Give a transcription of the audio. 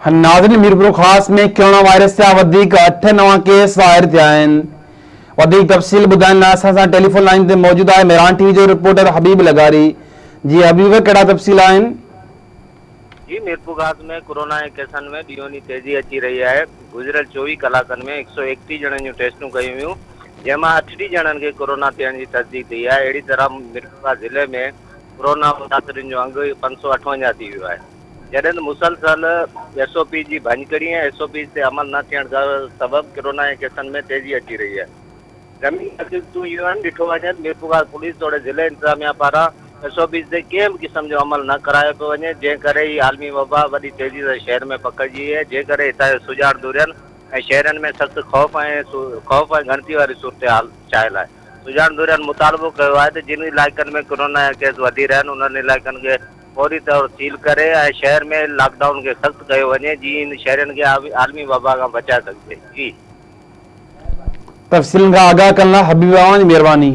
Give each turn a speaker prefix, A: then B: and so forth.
A: ناظرين Mirpurkhas ۾ corona virus جا وڌيڪ 8 نوان ڪيس ظاهر ٿيا آهن. وڌيڪ تفصيل ٻڌائڻ لاء اسان سان ٽيليفون لائين تي موجود آهي مهراڻ ٽي وي جو رپورٽر حبيب لغاري. جي حبيب ڪهڙا تفصيل آهن؟
B: جي ميرپورخاص ۾ ڪورونا جي ڪيسن ۾ ڏينهون ڏينهن تيزي اچي رهي آهي. گذريل 24 ڪلاڪن ۾ 131 ڄڻن جون ٽيسٽون ڪيون ويون جنهن مان 38 ڄڻن کي ڪورونا ٿيڻ جي تصديق ٿي آهي. اهڙي طرح ميرپورخاص ضلعي ۾ ڪورونا متاثرين جو انگ 558 ٿي ويو آهي. جڏهن ته مسلسل ايس او پي جي ڀڃڪڙي ۽ ايس او پيز تي عمل نه ٿيڻ سبب ڪرونا جي ڪيسن ۾ تيزي اچي رهي آهي. زميني حقيقتون اهو آهن ڏٺو وڃي ته ميرپورخاص پوليس توڙي ضلعي انتظاميا پاران ايس او پيز تي ڪنهن به قسم جو عمل نه ڪرايو پيو وڃي جنهن ڪري هي عالمي وبا وڏي تيزي سان شهر ۾ پکڙجي وئي آهي جنهن ڪري هتان جي سڄاڻ ڌرين ۽ شهرين ۾ سخت خوف ۽ خوف ۽ ڳڻتي واري صورتحال ڇانيل آهي. سڄاڻ ڌرين مطالبو ڪيو آهي ته جن علائقن ۾ ڪرونا جا ڪيس وڌي رهيا آهن انهن علائقن کي فوري طور سيل ڪري ۽ شهر ۾ لاڪ ڊائون کي سخت ڪيو وڃي جيئن ان شهرين کي عالمي وبا کان بچائي سگهجي. جي.
A: تفصيلن کان آگاهه ڪرڻ لاء حبيب اوهان جي مهرباني.